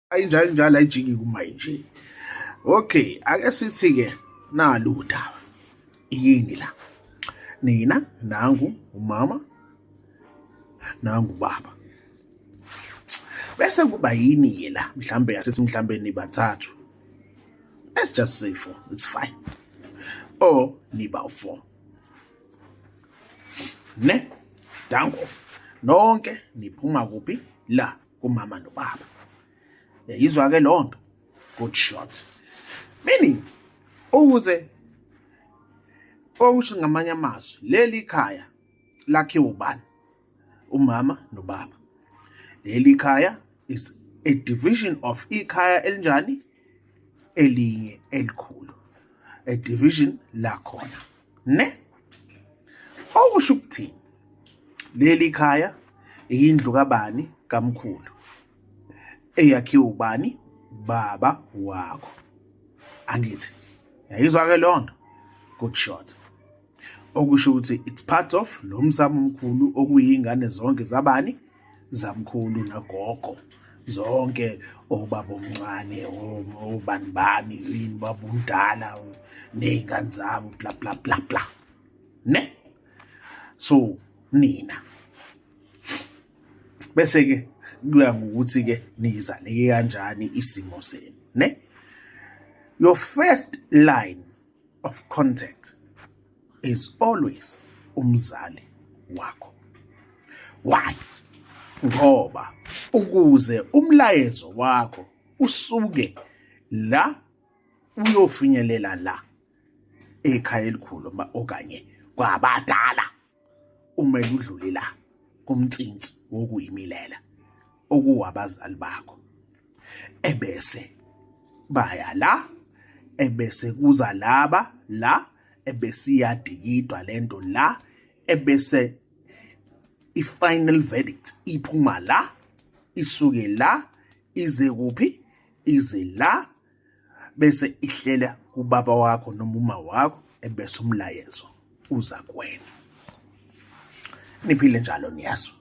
Ayinjalo njalo, ayijiki kuma nje. Okay, ake sithi ke nalu udaba. Yini la? Nina nangu umama, nangu ubaba. Bese kuba yini ke la? Mhlambe asithi mhlambe nibathathu. Let's just say four, it's fine. Or niba four. Ne? Danko. Nonke niphuma kuphi? La kumama nobaba. Yayizwa ke loo nto. Good shot. Meaning ukuze okusho ngamanye amazwi leli khaya lakhiwe ubani? Umama nobaba. Leli khaya is a division of ikhaya elinjani? Elinye elikhulu. A division lakhona. Ne? Okusho ukuthini? Leli khaya indlu kabani? Kamkhulu. Eyakhiwe ubani? Baba wakho. Angithi. Yayizwa ke leyo nto? Good shot. Okusho ukuthi it's part of lo msamo omkhulu okuyingane zonke zabani? Zamkhulu nagogo. Zonke obaba omncane, obani bani, yini baba omdala nezingane zabo, bla bla bla bla. Ne? So nina bese ke kuya ngokuthi ke nizaleke kanjani isimo senu, ne? Your first line of contact is always umzali wakho. Why? Ngoba ukuze umlayezo wakho usuke la uyofinyelela la ekhaya elikhulu okanye kwabadala, umele udlule la kumnsinsi wokuyimilela okuwabazali bakho, ebese baya la, ebese kuza laba la, ebese iyadikidwa lento la, ebese i-final verdict iphuma la, isuke la ize kuphi? Ize la, bese ihlela kubaba wakho noma uma wakho, ebese umlayezo uza kuwena. Niphile njalo, niyazwa.